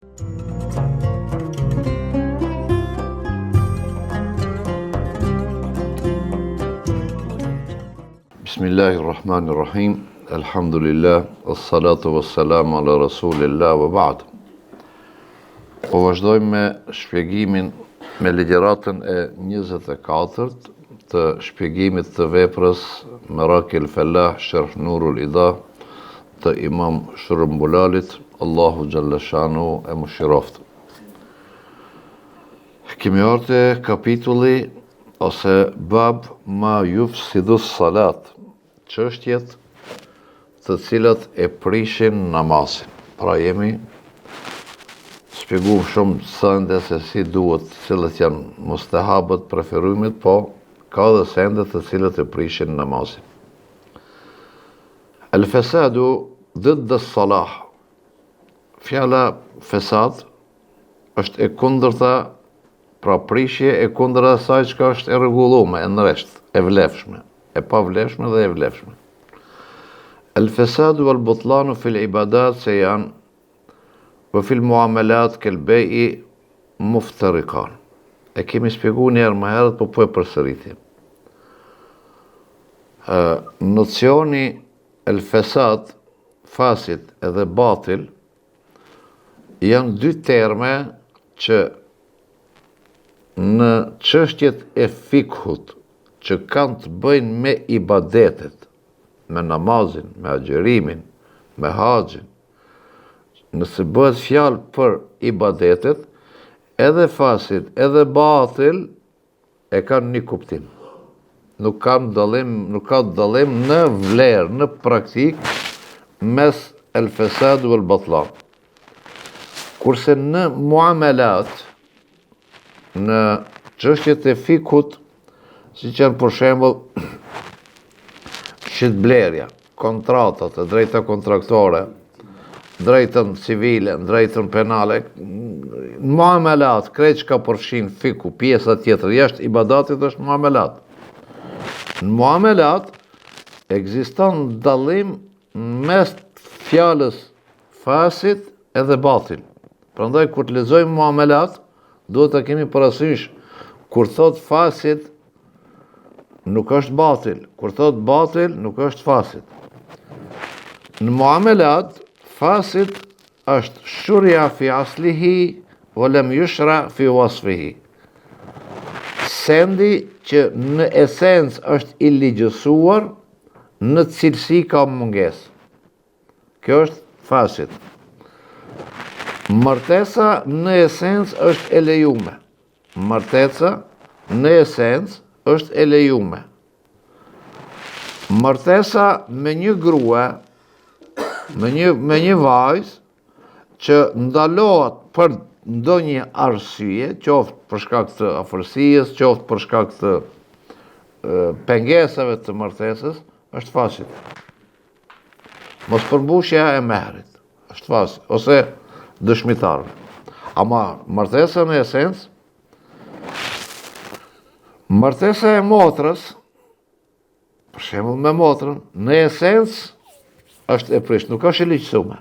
Bismillahirrahmanirrahim. Elhamdulillah, salatu wassalamu ala rasulillah wa ba'd. Po vazhdojmë me shpjegimin me ligjëratën e 24 të shpjegimit të veprës Merakil Felah Sherh Nurul Idah të Imam Shurmbulalit, Allahu xhalleshanuhu e mëshiroftë. Kemi ardhë te kapitulli ose bab ma jufsidu salat, çështjet të cilat e prishin namazin. Pra jemi shpjegu shumë sende se si duhet, cilët janë mustehabët, preferumet, po ka dhe sende të cilat e prishin namazin. El fesadu diddu salah. Fjala fesad është e kundërta, pra prishje e kundër asaj çka është e rregullume, e nresht, e vlefshme, e pavlefshme dhe e vlefshme. El fesadu wal butlanu fil ibadat se janë ve fil muamelat kel bej'i mufterikan. E kemi shpjegu një herë më herët, po po e përsëritim. Nocioni el fesad, fasid edhe batil, janë dy terme që në çështjet e fikhut që kanë të bëjnë me ibadetet, me namazin, me agjërimin, me haxhin, nëse bëhet fjalë për ibadetet, edhe fasid, edhe batil, e kanë një kuptim. Nuk kanë dallim, nuk ka dallim në vlerë, në praktikë mes el fesad wal batlan. Kurse në muamelat, në çështjet e fikhut, siç janë për shembull shitblerja, kontratat, e drejta kontraktore, drejtën civile, drejtën penale, muamelat, krejt çka përfshin fikhu, pjesa tjetër, jashtë ibadatit është muamelat. Në muamelat, ekziston dallim mes fjalës fasid edhe batil. Prandaj, kur të lexojmë muamelat, duhet ta kemi parasysh, kur thot fasid, nuk është batil. Kur thot batil, nuk është fasid. Në muamelat, fasid është shuria fi aslihi, ve lem jushra fi vasfihi. Sendi që në esencë është i ligjësuar, në cilësi ka mungesë. Kjo është fasid. Martesa në esencë është e lejume. Martesa në esencë është e lejume. Martesa me një grua, me një, me një vajzë, që ndalohet për ndonjë arsye, qoftë për shkak të afërsisë, qoftë për shkak të pengesave të martesës, është fasid. Mospërmbushja e mehrit, është fasid, ose dëshmitarëve. Ama martesa në esencë, martesa e motrës, për shembull me motrën, në esencë është e prisht, nuk është e ligjësume.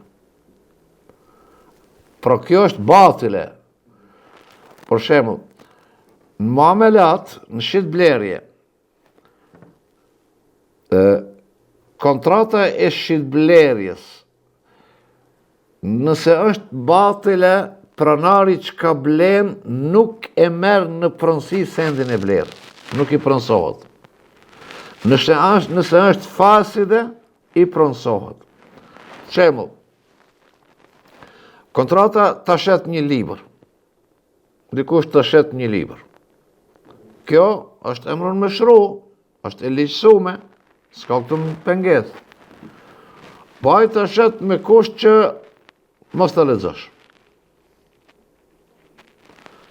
Pra kjo është batile. Për shembull, në muamelat, në shitblerje, kontrata e shitblerjes, nëse është batile, pronari çka blen nuk e merr në pronësi sendin e blerë, nuk i pronësohet. Nëse është, nëse është faside, i pronësohet. Shembull, kontrata ta shet një libër, Dikush të shet një libër. Kjo është emrun meshru, është e ligjësume, s'ka këtu pengesë. Po ai të shet me kusht që mos ta lexosh.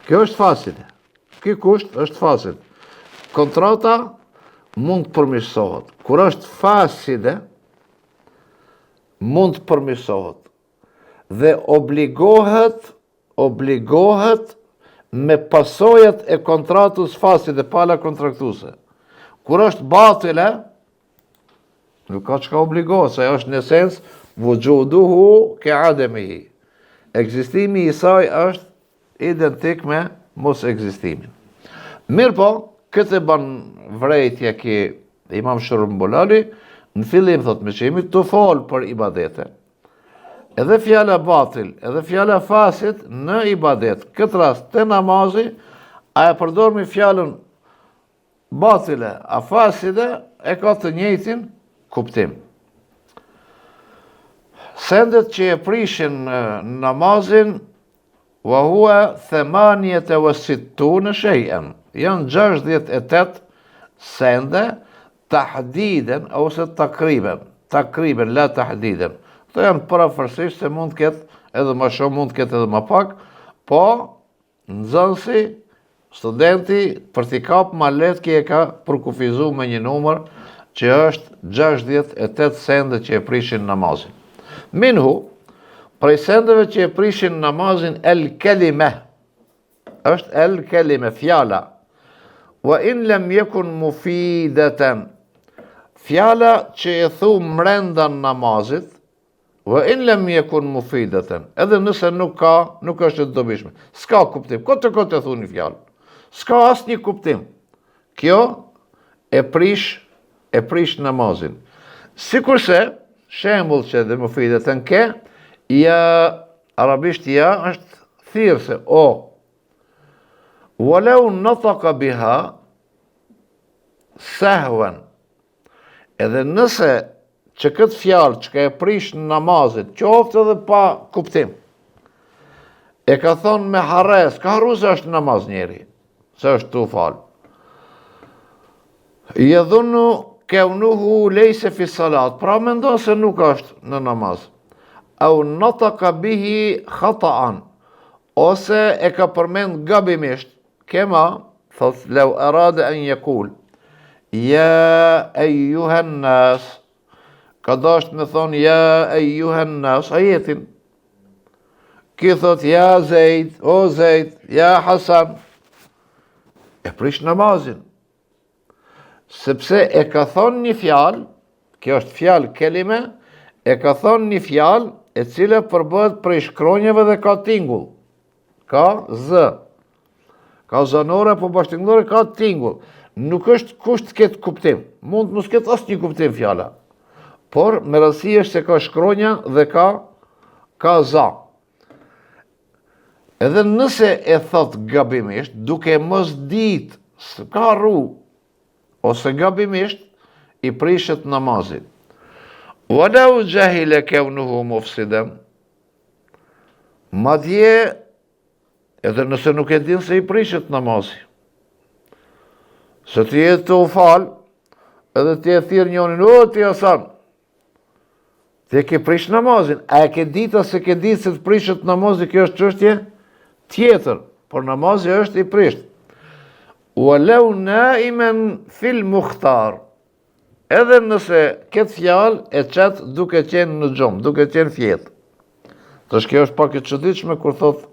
Kjo është faside. Ky kusht është fasid. Kontrata mund të përmirësohet. Kur është faside, mund të përmirësohet. Dhe obligohet obligohet me pasojat e kontratës faside pala kontraktuese. Kur është batile, nuk ka çka obligohet, se është në esencë, vuxhuduhu ke ademihi. Ekzistimi i saj është identik me mos ekzistimin. Mirëpo, këtë e ban vrejtje ky imam Shurmbulali, në fillim thot meqë jemi tu folë për ibadete. Edhe fjala batil, edhe fjala fasid në ibadet, këtë rast te namazi, a e përdormi fjalën Batile, a faside e ka të njëjtin kuptim. Sendet që e prishin namazin, wa hua themanijete wa sittune shej'en, janë 68 sende, tahdiden ose takriben, takriben, la tahdiden. Këto janë përafërsisht se mund të ketë edhe më shumë, mund të ketë edhe më pak, po Nxënësi, studenti, për t'i kap ma lehtë ky e ka përkufizu me një numër që është 68 sende që e prishin namazin. Minhu, prej sendeve që e prishin namazin el kelime, është el kelime, fjala, wa in lem jekun mufideten, fjala që e thu mrenda namazit, Wa in lem jekun mufideten, edhe nëse nuk ka, nuk është e dobishme. S'ka kuptim, kot e kot e thu një fjalë. S'ka asnjë kuptim. Kjo e prish, e prish namazin. Sikurse, shembull që edhe mufideten ke, ja, arabisht ja, është thirrëse, o. Walau nataka biha, sehven, Edhe nëse që këtë fjalë që ka e prish namazin, qoftë edhe pa kuptim, e ka thonë me harresë, ka harru se është namaz njeri, se është tu falë. Jedhunnu keunuhu lejse fi salat, pra mendon se nuk është në namaz. Au nataka bihi khataan, ose e ka përmend gabimisht, Kema, thot, leu erade en jekul, ja ejjuhen nas, ka dasht me thonë, ja ejjuhen nas, ajetin, ky thot, ja Zejd, o Zejd, ja Hasan, e prish namazin, sepse e ka thonë një fjalë, kjo është fjalë kelime, e ka thonë një fjalë e cila përbëhet prej shkronjave dhe ka tingull. Ka zë. Ka zanore apo bashkëtingëllore, ka tingull. Nuk është kusht të ketë kuptim. Mund të mos ketë asnjë kuptim fjala. Por me rëndësi është se ka shkronja dhe ka ka za. Edhe nëse e thot gabimisht, duke mos ditë, se ka harru, ose gabimisht, i prishet namazi. Walau xhahile keunuhu mufsiden, Madje, edhe nëse nuk e din se i prishet namazi, se ti je tu u falë, edhe ti e thirr njonin, o ti Hasan, ti e ke prish namazin, a e ke ditë a s'e ke ditë se të prishet namazi, kjo është çështje tjetër, por namazi është i prisht. Ue leu naimen fil muhtar, Edhe nëse këtë fjalë e qet duke qenë në gjumë, duke qenë fjetë. Tash kjo është pak e çuditshme kur thot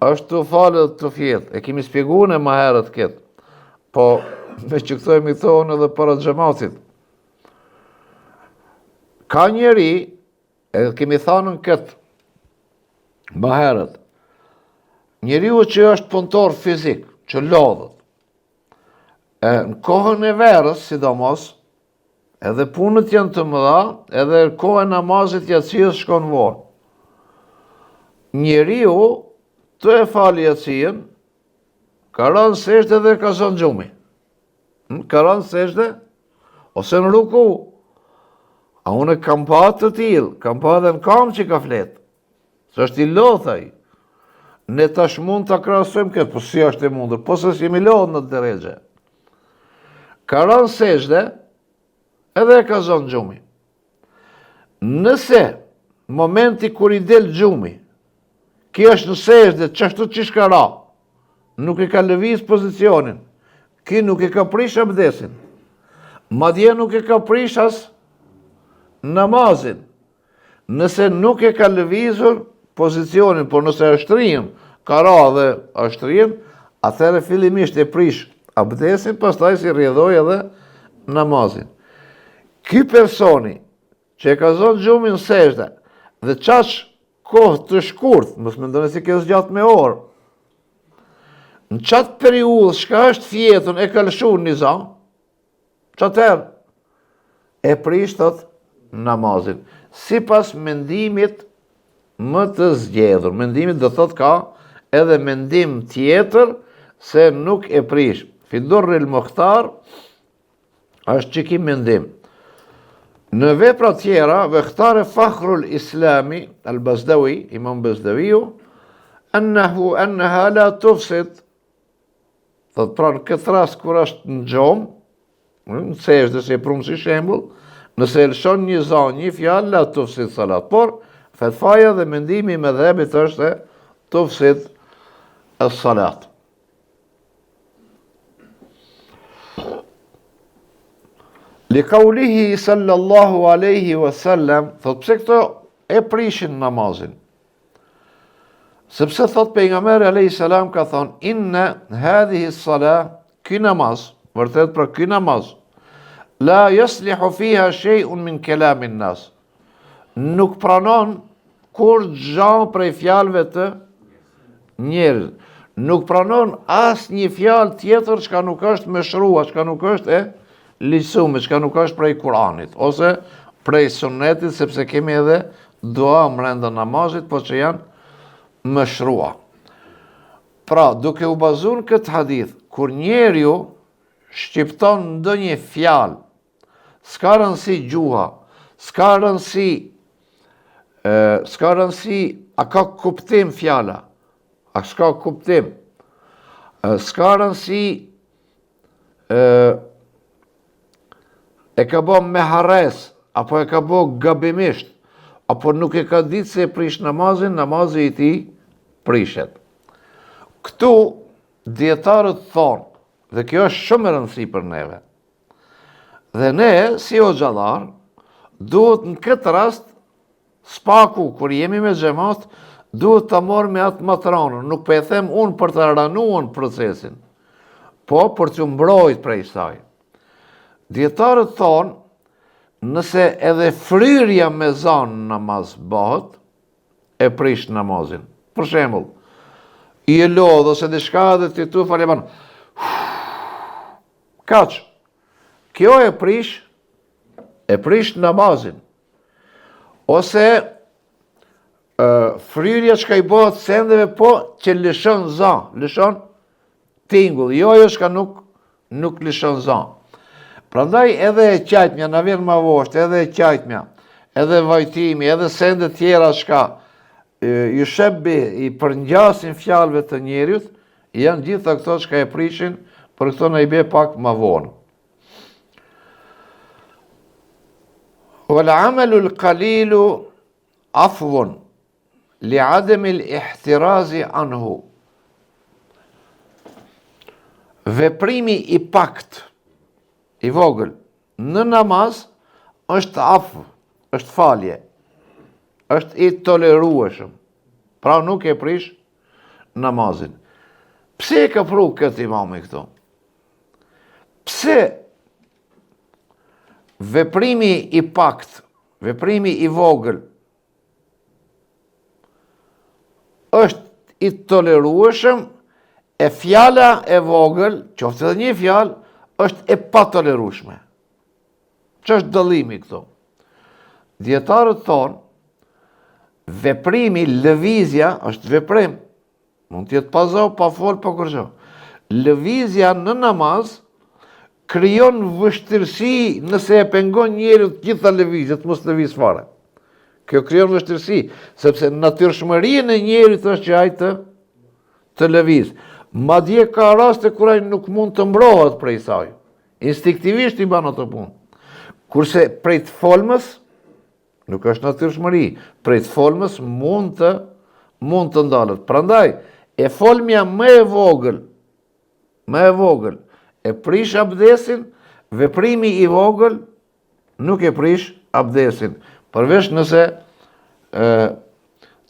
është tu falë dhe tu fjetë. E kemi spjegu ne ma herët këtë. Po, meqë këto jemi thonë edhe para xhematit. Ka njeri, edhe kemi thanën këtë ma herët, njeriu që është punëtor fizik, që lodhet, E, në kohën e verës, sidomos, edhe punët janë të mëdha, edhe koha e namazit jacijës shkon vonë. Njeriu tu e falë jacijën, ka rënë n'sexhde dhe ka zënë gjumi. Hm, ka rënë n'sexhde, ose në ruku. A unë kam pa të tillë, kam pa edhe në kamë që ka fletë. Se është i lodhë ai. Ne tash mund ta krahasojmë këtë, po si është e mundur, po se s'jemi lodhë në derexhe. Ka rënë n'sexhde, edhe e ka zonë gjumi. Nëse momenti kur i del gjumi, ky është në sexhde, qashtu qysh ka ra, nuk e ka lëviz pozicionin, ky nuk e ka prish abdesin, madje nuk e ka prish as namazin, Nëse nuk e ka lëvizur pozicionin, por nëse është shtrim, ka ra dhe është shtrim, atëherë fillimisht e prish abdesin, pastaj si rrjedhojë edhe namazin. Ky personi që e ka zonë gjumin në sexhde dhe qaq. kohë të shkurt, mos mendoni se kjo zgjat me orë, në qatë periudhë çka është fjetun e ka lëshu një za, qatëherë e prish thot namazin. Sipas mendimit më të zgjedhur, mendimit do thot ka edhe mendim tjetër se nuk e prish. Fi Durril Muhtar është qiky mendim. Në vepra tjera, Vekhtare Fakhrul Islami, Al Bazdawi, Imam Bazdawiu, ennehu enneha la tufsid, thot pra në këtë rast kur është në gjomë, në sexhde si e prumë si shembull, nëse e lëshon një za, një fjalë, la tufsid salat. Por, fetfaja dhe mendimi i medhhebit është se tufsid es-salat. Li kaulihi sallallahu aleyhi wa sallam, thot pse këto e prishin namazin? Sepse thot pejgamberi aleyhi sallam ka thonë, inne hadhihi salah, ky namaz, vërtet pra ky namaz, la jaslihu fiha shejun min kelamin nas, nuk pranon kurgja prej fjalëve të njerëzve. Nuk pranon asnjë fjalë tjetër çka nuk është meshrua, çka nuk është e ligjësume, çka nuk është prej Kur'anit ose prej sunnetit, sepse kemi edhe dua mrenda namazit, po që janë meshrua. Pra, duke u bazu në këtë hadith, kur njeriu shqipton ndonjë fjalë S'ka rëndësi gjuha, s'ka rëndësi, s'ka rëndësi, a ka kuptim fjala, a s'ka kuptim, s'ka rëndësi, e ka bo me harresë, apo e ka bo gabimisht, apo nuk e ka ditë se e prish namazin, namazi i tij prishet. Këtu, dijetarët thonë, dhe kjo është shumë e rëndësi për neve, Dhe ne, si hoxhallarë, duhet në këtë rast, s'paku, kur jemi me xhemat, duhet ta marrim me atë ma t'ranën, nuk po e them unë për ta ranuan procesin, po për t'u mbrojt prej saj. Dijetarët thonë, nëse edhe fryrja me za në namaz bëhet, e prish namazin. Për shembull, je lodhë ose diçka dhe ti tu falë ban. Kaq. Kjo e prish e prish namazin. Ose e, fryrja çka i bëhet sendeve po që lëshon za, lëshon tingull, jo ajo çka nuk nuk lëshon za. Prandaj edhe e qajtmja, na vjen ma voshtë, edhe e qajtmja, edhe vajtimi, edhe sende tjera çka jushebbih i përngjasin fjalëve të njeriut, Janë gjitha këto çka e prishin, për këto na i bje pak ma vonë. Wal amalu al-qalilu afwun li adami al-ihtirazi anhu. Veprimi i pakt, i vogël, në namaz është afv, është falje, është i tolerueshëm. Pra nuk e prish namazin. Pse e ka pru këtë imami këtu? Pse veprimi i pakt, veprimi i vogël, është i tolerueshëm e fjala e vogël, qoftë edhe një fjalë, është e patolerueshme. Ç'është dallimi këtu? Dijetarët thonë, veprimi, lëvizja, është veprim, mund të jetë pa zo, pa fol, pa kurgjo. Lëvizja në namaz, krijon vështirësi nëse e pengon njeriun të gjitha lëvizjet, mos lëviz fare. Kjo krijon vështirësi, sepse natyrshmërinë e njerit është që ai të, të lëviz. Madje ka raste kur ai nuk mund të mbrohet prej saj. Instinktivisht i ban ato punë. Kurse prej të folmës, nuk është natyrshmëri, prej të folmës mund të, mund të ndalet. Prandaj, e folmja më e vogël, më e vogël, e prish abdesin, veprimi i vogël nuk e prish abdesin. Përveç nëse e,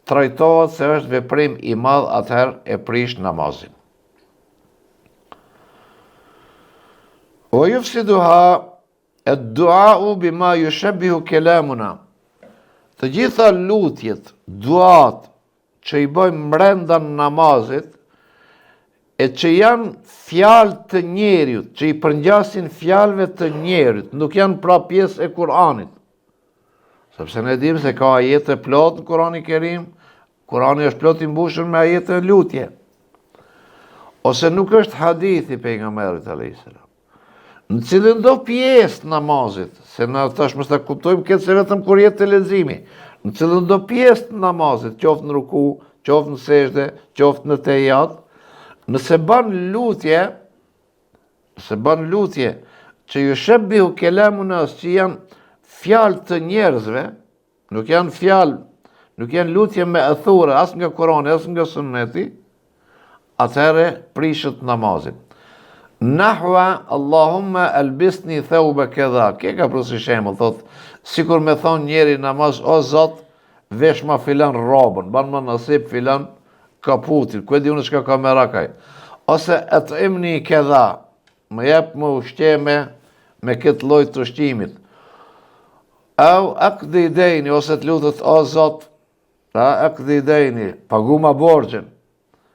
trajtohet se është veprim i madh, atëherë e prish namazin. Wa yufsiduha ad-du'a'u bima yushabbihu kalamuna. Të gjitha lutjet, duat që i bëjmë mrenda namazit, e që janë fjalë të njeriut, që i përngjasin fjalëve të njeriut, nuk janë pra pjesë e Kur'anit. Sepse ne dimë se ka ajete plot në Kur'anin Kerim, Kur'ani është plot i mbushur me ajete e lutje. Ose nuk është hadithi i pejgamberit alayhis salam. Në cilëndo pjesë të namazit, se na tash mos ta kuptojmë këtë se vetëm kur jetë te leximi, në cilëndo pjesë të namazit, qoftë në ruku, qoftë në sexhde, qoftë në tehijat, nëse ban lutje, nëse ban lutje që jushebbihu kelamun nas që janë fjalë të njerëzve, Nuk janë fjalë, nuk janë lutje me'thure, as nga Kurani, as nga Sunneti, atëherë prishet namazi. Nahwa Allahumma albisni thawba kadha. Ke ka pru si shembull, thot, sikur me thon njeri namaz o Zot, veshma filan rrobën, ban ma nasip filan kaputin, ku e di unë çka ka merak ai. Ose et'imni kedha, më jep më ushqe me, me këtë lloj të ushqimit. Au aqdi dejni ose të lutet o Zot, a aqdi dejni, paguma borxhin.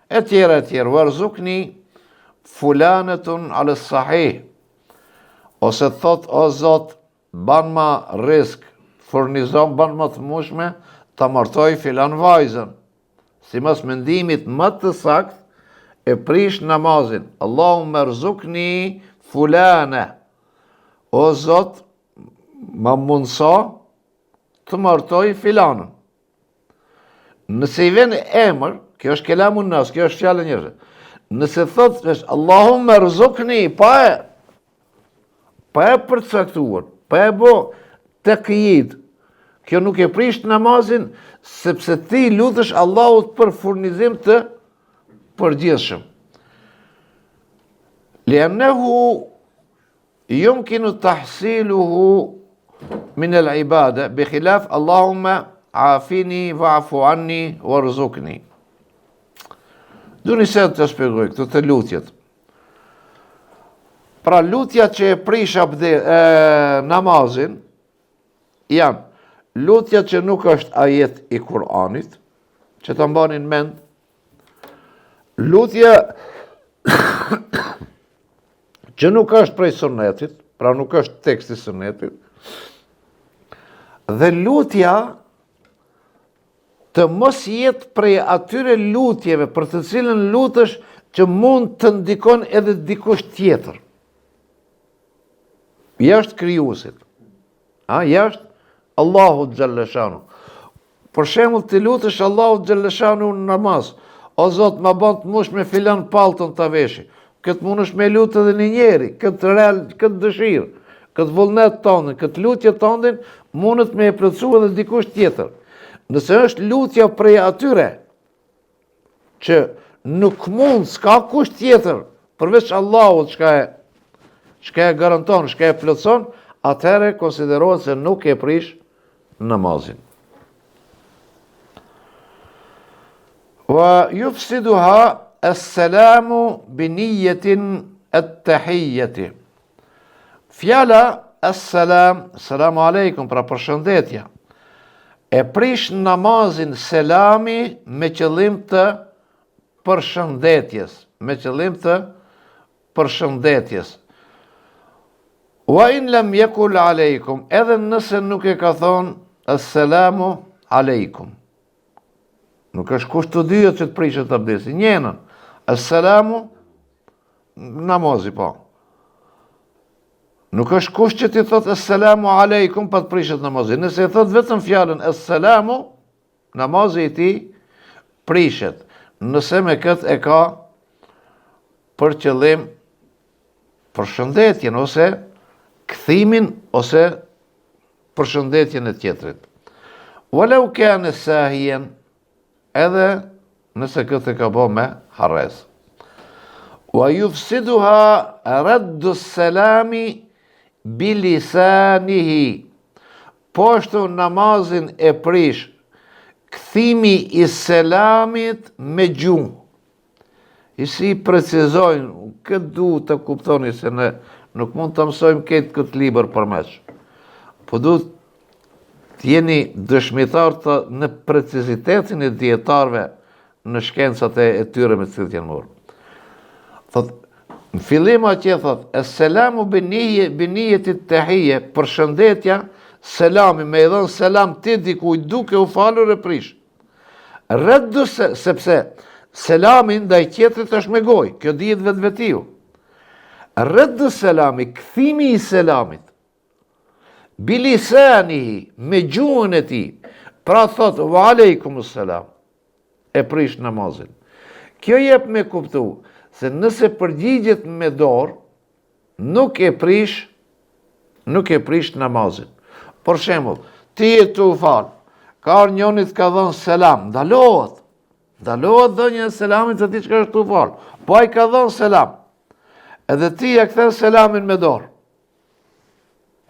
E tjera e tjera, warzukni fulanetun ala sahih. Ose të thot o Zot, banma rizk, furnizom, banma të mundshme, ta martoj filan vajzën. Simas mendimit më të sakt, e prish namazin. Allahumme rzukni fulane. O Zot, ma mundëso të martoj filanën. Nëse i ven emër, kjo është kelamun nas, kjo është fjalë e njerëzve. Nëse thot, është Allahumme rzukni, pa e, pa e përcaktuar, pa e bo tekjid, kjo nuk e prish namazin, sepse ti lutesh Allahut për furnizim të përgjithshëm. Liennehu Jumkinu tahsiluhu min el ibade, bi khilaf Allahumme afini va'fu anni warzukni. Du një send të shpjegoj këto te lutjet. Pra lutja që e prish abde, e, namazin, janë lutja që nuk është ajet i Kur'anit, që ta mbani n'mend, lutja që nuk është prej sunnetit, pra nuk është tekst i sunnetit, dhe lutja të mos jetë prej atyre lutjeve për të cilën lutesh që mund të ndikon edhe dikush tjetër. Jashtë krijuesit. A, jashtë Allahut xhalleshanu. Për shembull, t'i lutesh Allahut xhalleshanu në namaz, o Zot, ma ban të mundshme filan pallton ta veshi. Këtë mundesh me lutë edhe një njeri, këtë real, këtë dëshirë, këtë vullnet tandin, këtë lutje tandin, mundet me e plotësu edhe dikush tjetër. Nëse është lutja prej atyre, që nuk mund, s'ka kush tjetër, përveç Allahut çka e, çka e garanton, çka e plotëson, atëherë konsiderohet se nuk e prish namazin. Wa yufsiduha as-salamu bi niyatin at-tahiyyati. Fjala as-salam, selamu alejkum, pra përshëndetja. E prish namazin selami me qëllim të përshëndetjes, me qëllim të përshëndetjes. Wa in lam yakul alejkum, edhe nëse nuk e ka thonë as-salamu alejkum. Nuk është kusht të dyja që të prishet abdesi. Njenën, as-salamu namazi po. Nuk është kusht që t'i thotë as-salamu alejkum pa të prishet namazi. Nëse e thotë vetëm fjalën as-salamu, namazi i tij prishet. Nëse me këtë e ka për qëllim përshëndetjen ose kthimin ose përshëndetjen e tjetrit. Walau kane sahijen, edhe nëse këtë e ka bo me harresë. Wa yufsiduha raddu selami bilisanihi. Po ashtu namazin e prish kthimi i selamit me gjuhë. I si precizojnë, këtë du të kuptoni se ne nuk mund të mësojmë këtë këtë libër përmendsh. Po du. Të jeni dëshmitar të në precizitetin e dijetarëve në shkencat e, e tyre me të cilët janë marrë. Thot, në fillim atje thot, es-selamu bi nijeti tehije, përshëndetja, selami, me i dhënë selam ti dikujt duke u falur e prish. Reddu se, sepse selami ndaj tjetrit është me gojë, kjo dihet vetvetiu. Reddu selami, kthimi i selamit, Bilisanihi, me gjuhën e tij, pra thot, wa alejkum selam, e prish namazin. Kjo jep me kuptu, se nëse përgjigjet me dorë, nuk e prish, nuk e prish namazin. Për shembull, ti je tu u falë, ka ardh njoni të ka dhënë selam, ndalohet, ndalohet dhënia e selamit se ti çka është tu u falë, po ai ka dhënë selam, edhe ti ja kthen selamin me dorë,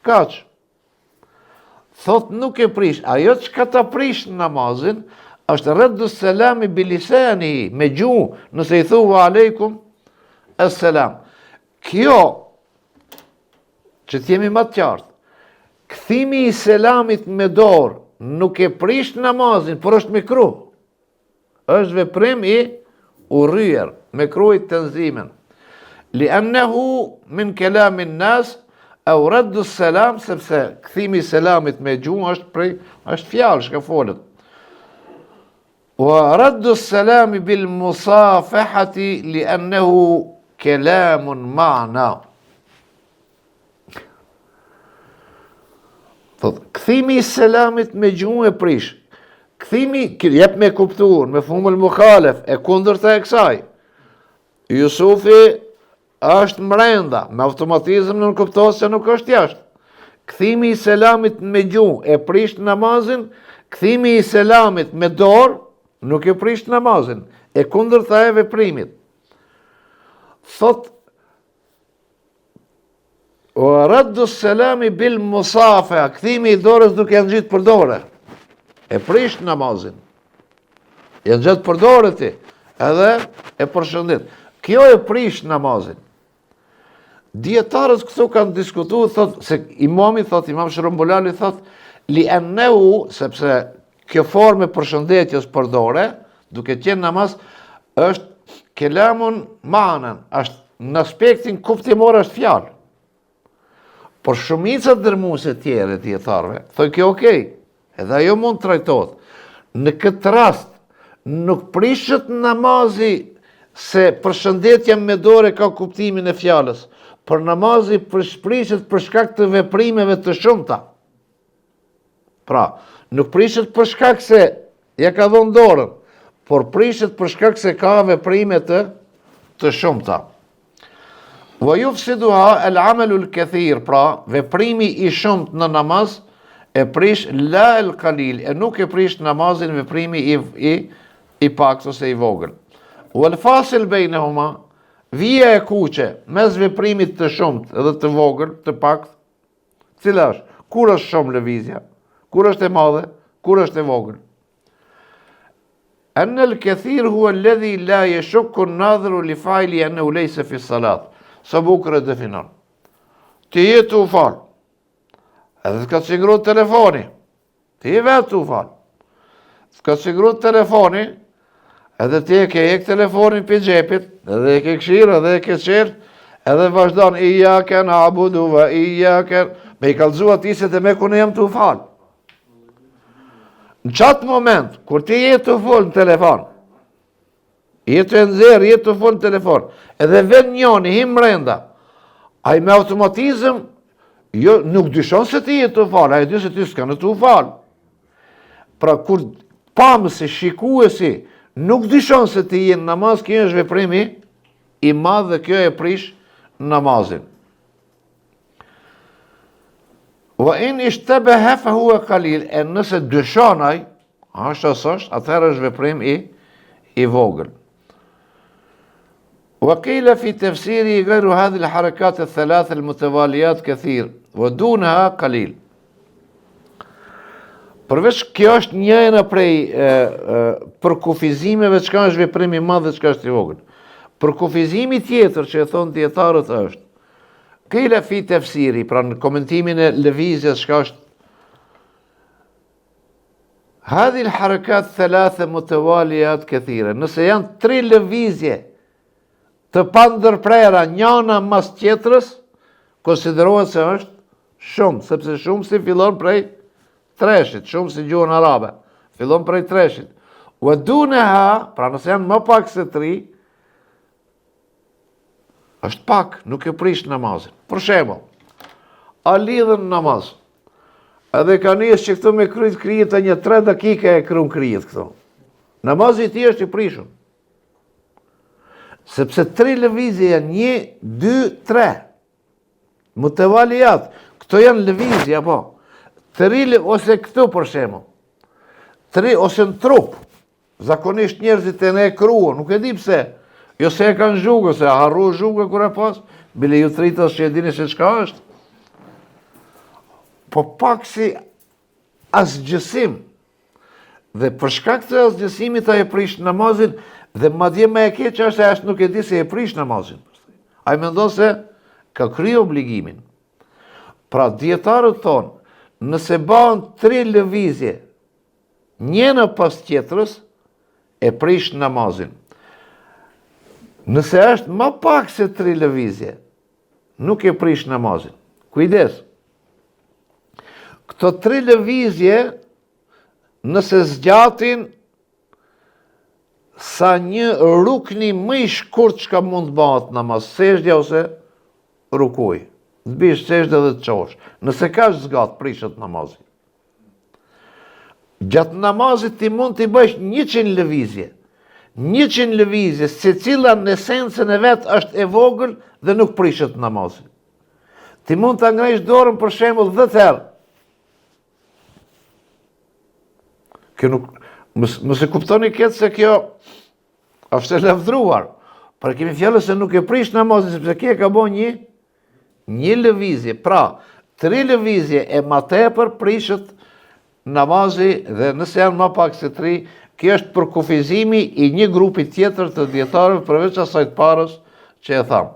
Kaq. Thot nuk e prish, ajo çka ta prish namazin, është reddu selami bilisanihi, me gjuhë, nëse i thu wa alejkum, es selam. Kjo, që të jemi më të qartë, kthimi i selamit me dorë, nuk e prish namazin, por është mekruh. Është veprim i urryer, mekruh tenzihen. Li annahu min kelamin nas au raddu selam sepse kthimi i selamit me gjuhë është prej është fjalë çka folet. Wa raddu selami bil musafahati li annahu kelamun ma'na. Thot, kthimi i selamit me gjuhë e prish. Kthimi, jep me kuptu, mefhumul muhalef, e kundërta e kësaj. Jusufi është mrenda, me automatizëm nënkuptohet se nuk është jashtë. Kthimi i selamit me gjuhë e prish namazin, kthimi i selamit me dorë nuk e prish namazin, e kundërta e veprimit. Thot, Wa raddu selami bil musafaha, kthimi i dorës duke ja ngjit për dore. E prish namazin. Ja ngjit për dore ti, edhe e përshëndet. Kjo e prish namazin. Dijetarët këtu kanë diskutu, thot, se imami, thot, imam Shrumbulali, thot, li ennehu, sepse kjo formë e përshëndetjes për dore, duke qenë namaz, është kelamun manen, është në aspektin kuptimor është fjalë. Por shumica dërmuese tjere e dijetarëve, thojnë kjo okej, edhe ajo mund të trajtohet. Në këtë rast, nuk prishet namazi se përshëndetja me dore ka kuptimin e fjalës, por namazi prishet për shkak të veprimeve të shumta. Pra, nuk prishet për shkak se ja ka dhënë dorën, por prishet për shkak se ka veprime të të shumta. Wa yufsiduha al amalu al kathir, pra veprimi i shumtë në namaz e prish la al qalil, e nuk e prish namazin veprimi i i i paktë ose i vogël. Wal fasil bainahuma, vija e kuqe mes veprimit të shumtë edhe të vogël, të paktë, Cila është? Kur është shumë lëvizja? Kur është e madhe? Kur është e vogël? Enne el kethir hua ledhi la jeshukku nadhiru li failihi ennehu lejse fi salat. Sa bukur e definon. Ti je tu u falë. Edhe të ka cingru telefoni. Ti je vetë tu u falë. Të ka cingru telefoni, edhe ti e ke hek telefonin prej xhepit, edhe e ke kshirë, edhe e ke çelë, edhe vazhdon, ijjake na'budu ve ijjake, me i kallzu atij se demek unë jam tu u falë. Në qatë moment, kur ti je tu folë në telefon, Je tu e nxjerrë, je tu folë në telefon, edhe vjen njoni, hin mrenda, ai me automatizëm, jo, nuk dyshon se ti je tu u falë, ai di se ti s'ke tu u falë. Pra, kur pamësi, shikuesi, nuk dyshon se ti je në namaz, kjo është veprim i madh dhe kjo e prish namazin. Wa in ishtebehe fe hua kalil, e nëse dyshon ai, është a s'është, atëherë është veprim i, i vogël. Wa kile fi tefsirihi gajru hadhihil harekat e thelath el mutevalijat kethir, wa duneha kalil. Përveç kjo është njëna prej e, e, përkufizimeve çka është veprim i madh dhe çka është i vogël. Përkufizimi tjetër që e thonë dijetarët është, Kile fi tefsiri, pra në komentimin e lëvizjes çka është. Hadhihil harakat thalathe mutawaliyat kathira. Nëse janë tri lëvizje të pandërprera njana mas tjetrës, konsiderohet se është shumë, sepse shumësi fillon prej treshit, shumësi gjuhën arabe, fillon prej treshit. Wa duneha, pra nëse janë më pak se tri, është pak, nuk e prish namazin. Për shembull, a lidhën namaz, edhe ka nisë që këtu me kryt kryet e një tre dakika e krun kryet këtu. Namazi i tij është i prishun. Sepse tri lëvizje janë një, dy, tre. Mutevaliat, këto janë lëvizje, apo? Tri lë, ose këtu për shembull. Tri ose në trup. Zakonisht njerëzit e ne kruhen, nuk e di pse. Jo se e kanë zhugën, se harru zhugën kur e pas, bile ju të rinjtë që e dini se çka është. Po pak si asgjësim, dhe për shkak të asgjësimit ai e prish namazin, dhe madje më e keqe është se ai nuk e di se e prish namazin. Ai mendon se ka kry obligimin. Pra dijetarët thonë, nëse bahen tri lëvizje, Njëna pas tjetrës e prish namazin. Nëse është ma pak se tri lëvizje, nuk e prish namazin. Kujdes! Këto tri lëvizje, nëse zgjatin sa një rukni më i shkurt çka mund të bëhet namaz, sexhdja ose rukuj. Të bish sexhde dhe të çohesh. Nëse kaq zgat, prishet namazi. Gjatë namazit ti mund t'i bësh 100 lëvizje. 100 lëvizje, secila në esencën e vet është e vogël dhe nuk prishet namazi. Ti mund ta ngrejsh dorën për shembull 10 herë. Kjo nuk mos mos e kuptoni këtë se kjo është e lavdruar. Por kemi fjalën se nuk e prish namazin sepse kjo ka bo një Një lëvizje, pra, tri lëvizje e ma tepër prishet namazi dhe nëse janë ma pak se tri, kjo është përkufizimi i një grupi tjetër të dijetarëve përveç asaj të parës që e thamë.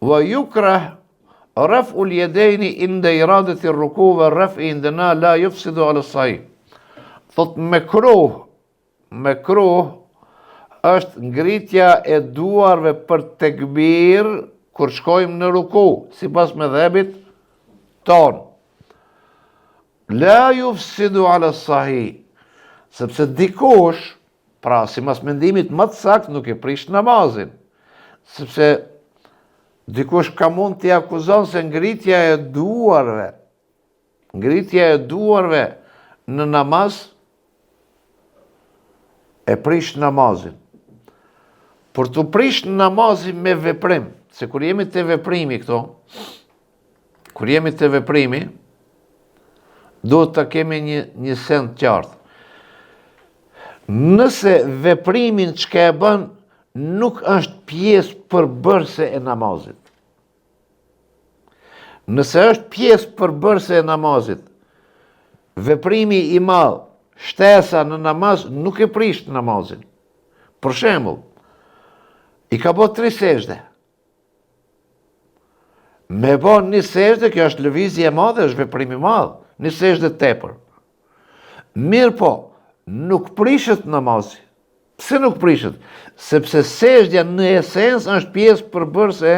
Wa jukrah raf'ul jedejni inde iradeti ruku ve raf'i indena la jufsidu ala sahih. Thot mekruh Mekruh është ngritja e duarve për tekbir kur shkojmë në ruku, sipas medhhebit tonë. La jufsidu ala sahih, sepse dikush, pra sipas mendimit më të saktë nuk e prish namazin, sepse dikush ka mund t'i akuzon se ngritja e duarve Ngritja e duarve në namaz e prish namazin. Por t'u prish namazi me veprim, se kur jemi te veprimi këto, kur jemi te veprimi, duhet ta kemi një, një send të qartë. Nëse veprimin çka e bën, nuk është pjesë përbërëse e namazit. Nëse është pjesë përbërëse e namazit, veprimi i madh, shtesa në namaz nuk e prish namazin. Për shembull, i ka bo tri sexhde. Me bo një sexhde, kjo është lëvizje e madhe, është veprim i madh, një sexhde tepër. Mirëpo, nuk prishet namazi. Pse nuk prishet? Sepse sexhdja në esencë është pjesë përbërëse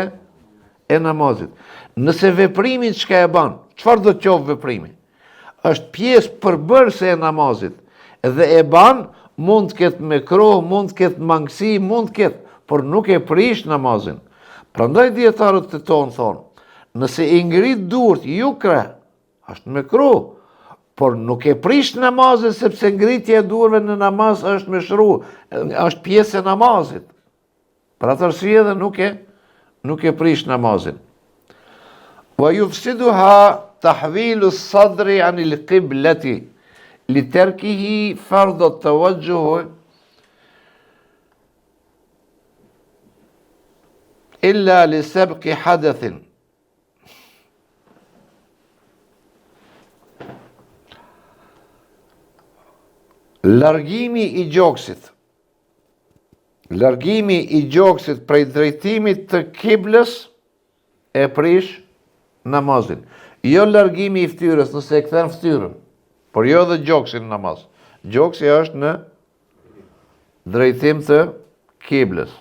e namazit. Nëse veprimi çka e ban, çfarëdo qoftë veprimi, është pjesë përbërëse e namazit dhe e ban, mund të ketë mekruh, mund të ketë mangësi, mund të ketë, por nuk e prish namazin. Prandaj dijetarët të tonë thonë, nëse i ngrit durt, jukreh, Është mekruh, por nuk e prish namazin sepse ngritja e duarve në namaz është meshru, është pjesë e namazit. Për atë arsye edhe nuk e nuk e prish namazin. Wa yufsiduha tahwilu sadri anil qiblati li terkihi fard at-tawajjuh illa li sabqi hadathin. Largimi i gjoksit. Largimi i gjoksit prej drejtimit të kiblës e prish namazin. Jo largimi i ftyrës nëse e kthen ftyrën, por jo edhe gjoksin në namaz. Gjoksi është në drejtim të kiblës.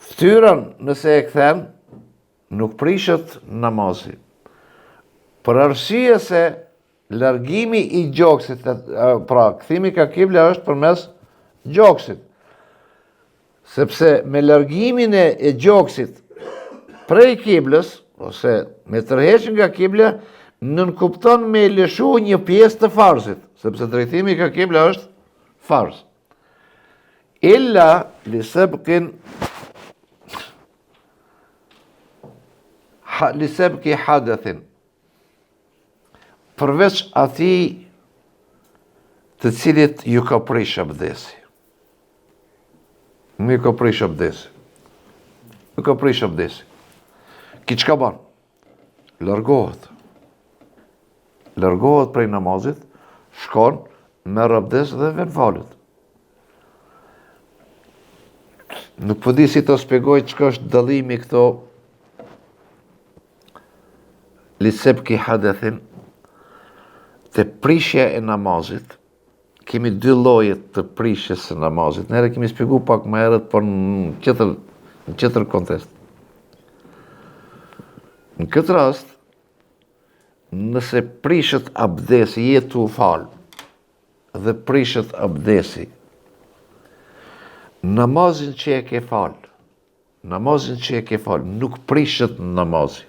Ftyrën nëse e kthen, nuk prishet namazi. Për arsye se largimi i gjoksit, pra kthimi ka kibla është përmes gjoksit. Sepse me largimin e, e gjoksit prej kiblës, ose me tërheqjen nga kibla, nënkupton me lëshu një pjesë të farzit, sepse drejtimi ka kibla është farz. Illa li sebkin li sebki hadethin përveç atij të cilit ju ka prish abdesi. Ju ka prish abdesi. Ju ka prish abdesi. Ki çka ban? Largohet. Largohet prej namazit, shkon, merr abdes dhe vjen falet. Nuk po di si të shpjegoj çka është dallimi këto li sebki hadethin te prishja e namazit kemi dy lloje të prishjes së namazit. Ne e kemi shpjegu pak më herët, por në tjetër në tjetër kontekst. Në këtë rast, nëse prishet abdesi, je tu u falë, dhe prishet abdesi, namazin që e ke falë, Namazin që e ke fal, nuk prishet namazi.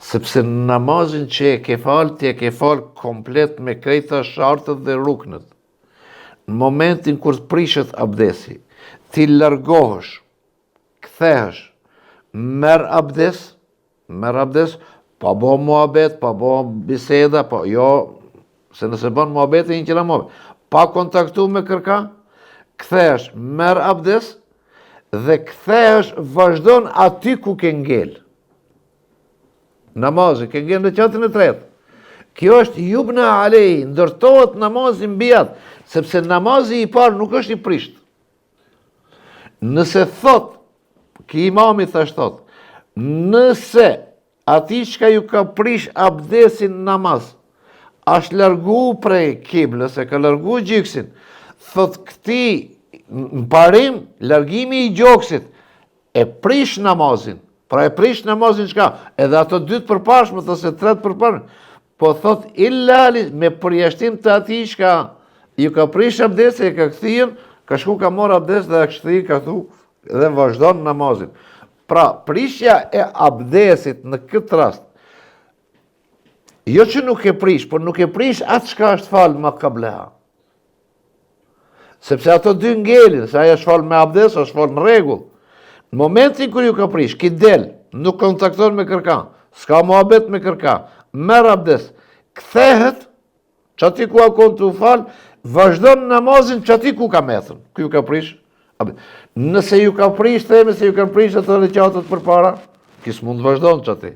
Sepse namazin që e ke fal, ti e ke fal komplet me krejta shartet dhe ruknet. Në momentin kur të prishet abdesi, ti largohesh, kthehesh, merr abdes, Merr abdes, pa bo muhabet, pa bo biseda, pa jo, se nëse bën muhabet e një qëra muhabet. Pa kontaktu me kërka, kthehesh, merr abdes, dhe kthehesh, vazhdon aty ku ke ngel. Namazi, ke ngel në reqatin e tretë. Kjo është jubna alejhi, ndërtohet namazi mbi atë, sepse namazi i parë nuk është i prisht. Nëse thot, ki imami thash thot, nëse atij çka ju ka prish abdesin namaz, ashtë largu prej kiblës, e ka largu gjoksin, thot këtij në parim, largimi i gjoksit, e prish namazin, pra e prish namazin çka, edhe ato dy të përparshmet, ose tre të përparshmet, po thot illa me përjashtim të atij çka ju ka prish abdesi, e ka kthy, ka shku ka marrë abdes dhe ka kthy, ka thu dhe vazhdon namazin. Pra, prishja e abdesit në këtë rast, jo që nuk e prish, por nuk e prish atë çka është falë ma kableha. Sepse ato dy ngelin, se ajo është falë me abdes, është falë në rregull. Në momentin kur ju ka prish, ki del, nuk kontakton me kërka, s'ka muhabet me kërka, merr abdes, kthehet, qaty ku a konë tu falë, vazhdon namazin qaty ku ka metën, ku ju ka prish, abdes. Nëse ju ka prish, themi se ju kanë prish ato reqatet përpara, ki s'mund të vazhdon qaty.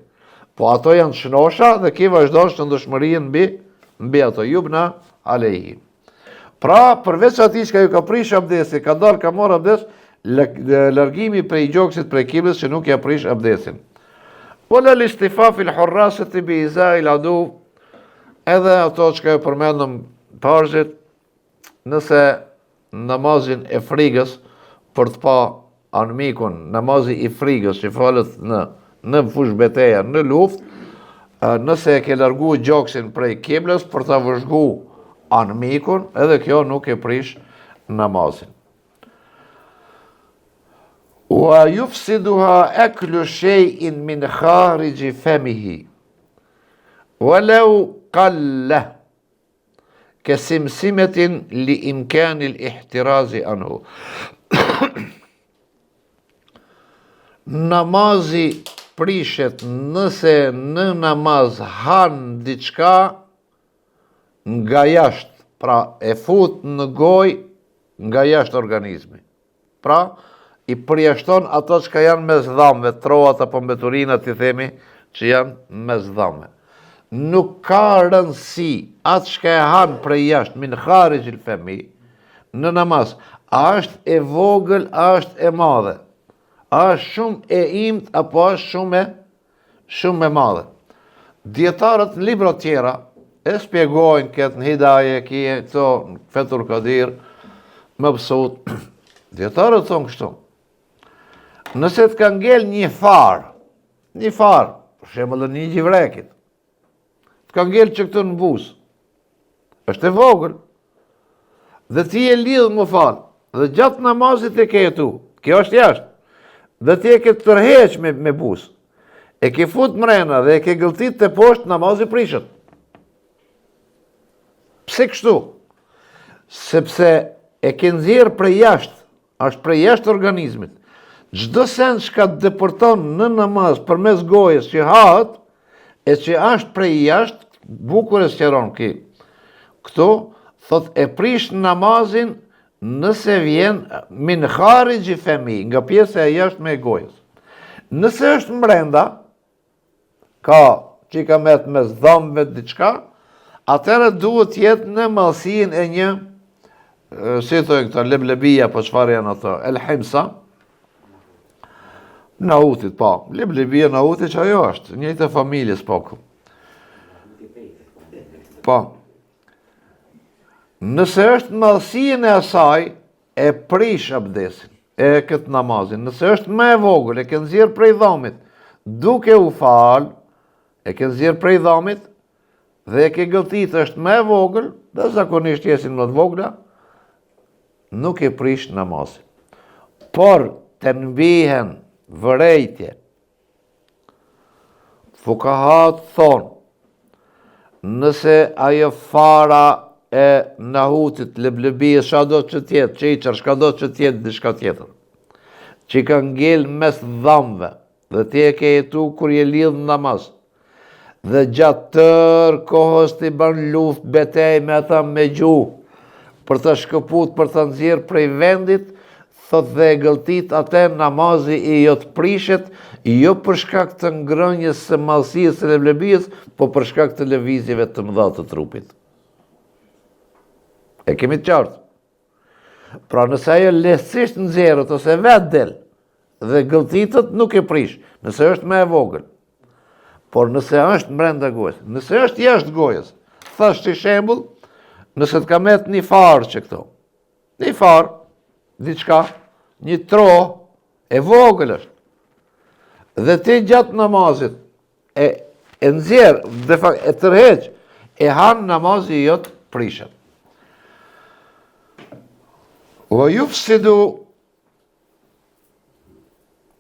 Po ato janë shnosha dhe ki vazhdon shëndoshmërinë mbi, mbi ato, jubna alejhi. Pra, përveç atij çka ju ka prish abdesi, ka dalë, ka marrë abdes, largimi prej gjoksit, prej kiblës, që nuk ja prish abdesin. Wala listifafil hurrasati bi izail adu, edhe ato çka e përmendëm parzit, nëse namazin e frigës për të pa anmikun, namazi i frigës që falet në në fushëbeteja, në luftë, nëse e ke largu gjoksin prej kiblës për ta vëzhgu anmikun, edhe kjo nuk e prish namazin. Wa yufsiduha aklu shay'in min khariji famihi. Walau qalla Ke simsimetin li imkanil ihtirazi anhu. Namazi prishet nëse në namaz han diçka nga jashtë, pra e fut në gojë nga jashtë organizmi. Pra, i përjashton ato çka janë mes dhamve, trohat apo mbeturinat t'i themi që janë mes dhamve. Nuk ka rëndësi atë çka e han prej jashtë, min kharixhil femi, në namaz, a është e vogël, a është e madhe, a është shumë e imtë, apo është shumë e, shumë e madhe. Dijetarët në libra tjera E spjegojnë këtë në Hidaje, kje, këto, në Fethul Kadir, Mebsut, dijetarët thonë kështu. Nëse të ka ngel një farë, një farë, për shembull një gjivrekit, të ka ngel që këtu në buzë, është e vogël, dhe ti je lidhë m'u falë, dhe gjatë namazit e ke tu, kjo është jashtë, dhe ti e ke tërheq me, me buzë, e ke fut mrena dhe e ke gëlltit teposhtë, namazi prishet. Pse kështu? Sepse e ke nxjerrë prej jashtë, është prej jashtë organizmit. Çdo send çka depërton në namaz përmes gojës që hahet, e që është prej jashtë, bukur e sqaron ky. Këtu, thot e prish namazin nëse vjen min kharixhi femi, nga pjesa e jashtme e gojës. Nëse është mbrenda, ka që i ka met mes dhëmbëve diçka, atëherë duhet të jetë në madhësinë e një, si thojnë këta, leblebia, po çfarë janë ato, el himsa, Nahutit, po, leblebia nahutit që ajo është, njëjta familjes, po. Po, nëse është në madhësinë e asaj, e prish abdesin, e këtë namazin, nëse është më e vogël, e ke nxjerr prej dhamit, duke u fal, e ke nxjerr prej dhamit, dhe e ke gëlltit është më e vogël, dhe zakonisht jesin më të vogla, nuk e prish namazin. Por, tenbihen, vërejtje, Fukahat thonë, nëse ajo fara e nahutit, leblebie, çka do që t'jetë, qiqër, çka do që t'jetë, diçka tjetër, që i ka ngel mes dhamve, dhe ti e ke jetu kur je lidhë në namaz, dhe gjatë tërë kohës ti ban luftë betejë me ata me gjuhë, për ta shkëput, për ta nxjerrë prej vendit, Thotë dhe e gëlltit atë namazi i jot prishet, jo për shkak të ngrënies së madhësisë së leblebisë, po për shkak të lëvizjeve të mëdha të trupit. E kemi të qartë. Pra nëse ajo lehtësisht nxjerret ose vetë del dhe gëlltitet nuk e prish, nëse është më e vogël. Por nëse është mbrenda gojës, nëse është jashtë gojës, thashë si shembull, nëse të ka met një farë që këto, Një farë, diçka, një tro, e vogël është. Dhe ti gjatë namazit, e, e nxjerr, de fakt, e tërheq, e han namazi jot prishet. Wa jufsidu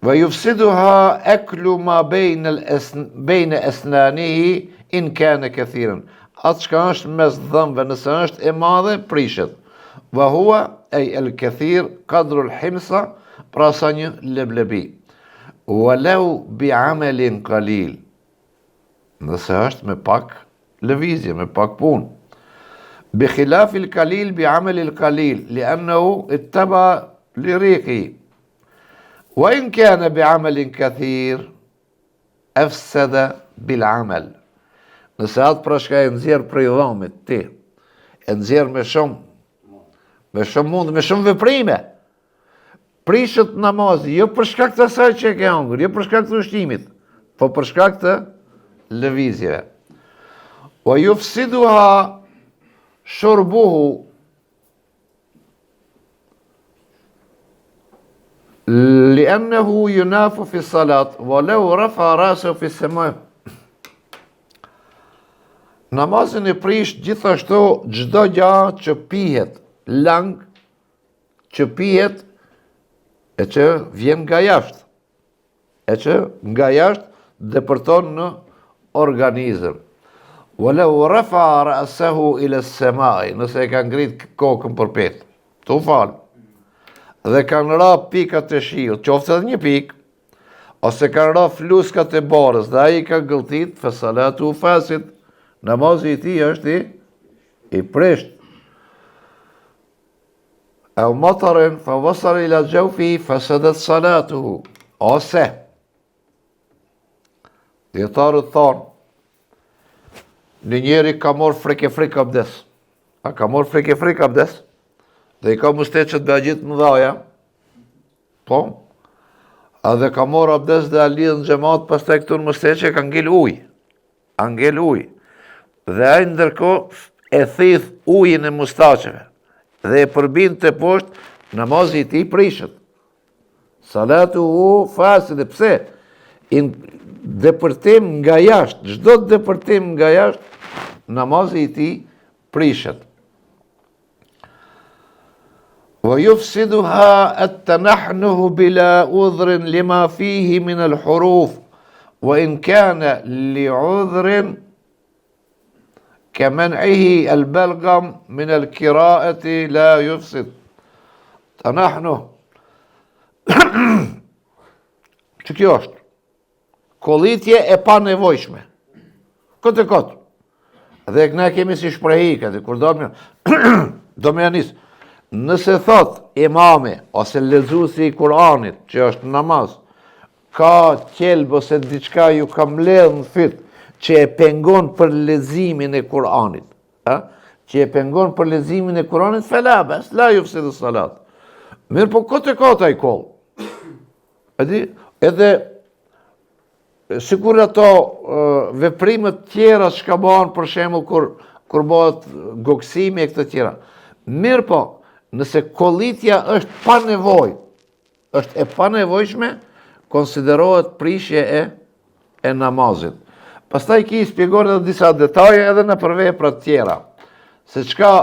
Wa yufsiduha aklu ma bejne esnanihi in kane kethiren. Atë çka është mes dhëmbëve, nëse është e madhe, prishet. Wa huwa ej el kethir kadru el himsa, pra sa një leblebi. Wa lau bi amelin kalil. Nëse është me pak lëvizje, me pak punë. Bi khilafil kalil bi amelil kalil, li ennehu itteba li rikihi. Wa in kane bi amelin kathir, efsede bil amel. Nëse atë pra çka e nxjerr prej dhomit, ti, e nxjerr me shumë, me shumë mund, me shumë veprime, prishet namazi, jo për shkak të asaj që e ke hangër, jo për shkak të ushqimit, po për shkak të lëvizjeve. Wa jufsiduha shurbuhu Li'annahu yunafu fi salat wa law rafa rasahu fi sama. Namazin e prish gjithashtu çdo gja që pihet, lang që pihet e që vjen nga jashtë. e që nga jashtë depërton në organizëm. Wa lau rafa ra'sahu ila as-samai, nëse e ka ngrit kokën përpjetë, tu fal. Dhe kanë ra pikat e shiut, qoftë edhe një pikë, ose kanë ra fluskat e borës dhe ai ka gëlltit, fa salatu fasid, namazi i tij është i i prisht. Ew matarin fa wasala ila xhawfihi fasadat salatuhu. Ose dijetarët thonë një njeri ka marrë frik e frik abdes. A ka marrë frik e frik abdes? Dhe i ka musteqet behxhi të mëdhaja. Po. A dhe ka marrë abdes dhe a lidhë në xhemat, pastaj këtu në musteqe ka ngel ujë. A ngel ujë. Dhe ai ndërkohë e thith ujin e mustaqeve dhe e përbin teposhtë, namazi i tij prishet. Salatuhu faside, pse? In depërtim nga jashtë, çdo depërtim nga jashtë, namazi i tij prishet. Wa yufsiduha at-tanahnuhu bila udhrin lima fihi min al-huruf wa in kana li udhrin Kemen'ihi el belgam min el kiraeti la jufsid. Tanahnuh. Që kjo është? Kollitje e panevojshme. Kot e kot. Dhe ne kemi si shprehi, këtë, kur do me, do me janis. Nëse thot imami ose lexuesi i Kur'anit, që është namaz, Ka qelb ose diçka ju ka mbledh në fyt që e pengon për leximin e Kur'anit. A? Që e pengon për leximin e Kur'anit, fela bes, la jufsidu salat. Mirëpo kot e kot ai koll. E di, edhe sikur ato veprimet tjera çka bëhen për shembull kur kur bëhet goksimi e këto tjera. Mirëpo, nëse kollitja është pa nevojë, është e panevojshme, konsiderohet prishje e e namazit. Pastaj ki shpjegon edhe disa detaje edhe nëpër vepra të tjera. Se çka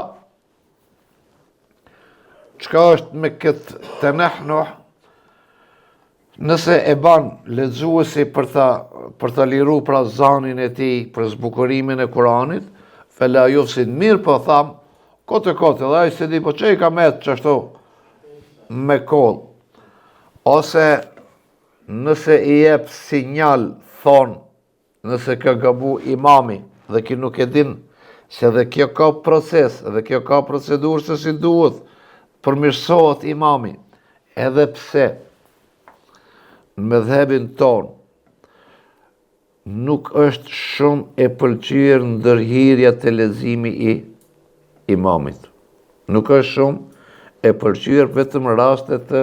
çka është me këtë tenahnuh, nëse e ban lexuesi për ta për ta liru pra zanin e tij për zbukurimin e Kuranit, fela jufsid mirëpo tham, kot e kot edhe ai s'e di po çe i ka met qashtu me koll ose nëse i jep sinjal thon nëse ka gabu imami dhe ki nuk e din se dhe kjo ka proces dhe kjo ka procedurë se si duhet përmirësohet imami edhe pse në medhhebin tonë Nuk është shumë e pëlqyer ndërhyrja te leximi i imamit. Nuk është shumë e pëlqyer vetëm në raste të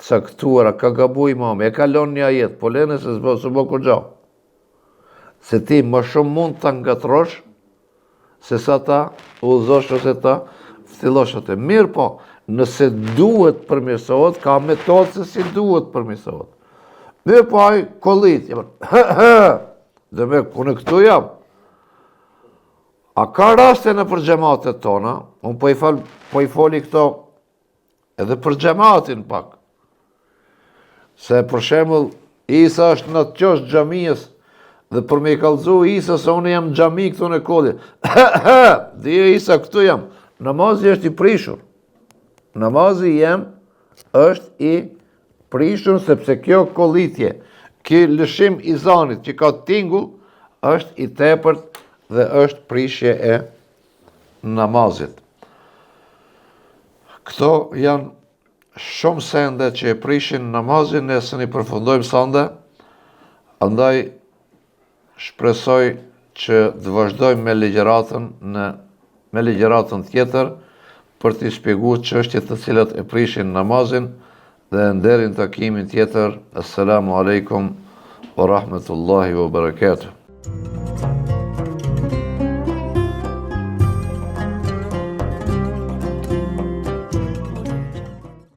caktuara. Ka gabu imami, e ka lënë një ajet, po lene se s'bo s'u bo kurgjo. Se ti më shumë mund ta ngatërrosh se sa ta udhëzosh ose ta ftillosh atë. Mirëpo, nëse duhet përmirësohet, ka metodë se si duhet përmirësohet. Mirëpo, ai kollit, hë, hë, dhe me, unë këtu jam. A ka raste nëpër xhematet tona, unë po i fal, po i foli këto Edhe për xhematin pak. Se për shembull, Isa është në atë qosh xhamisë dhe për me i kallzu Isa se unë jam xhami këtu në kolli. Dije Isa këtu jam. Namazi është i prishur. Namazi jem është i prishur sepse kjo kollitje, ky lëshim i zanit që ka tingull është i tepërt dhe është prishje e namazit. Këto janë shumë sende që e prishin namazin, ne s'un i përfundojmë sande, andaj shpresoj që të vazhdojmë me ligjëratën në me ligjëratën tjetër për t'i shpjegu çështjet të cilat e prishin namazin dhe deri në takimin tjetër. Assalamu alaikum wa rahmatullahi wa barakatuh.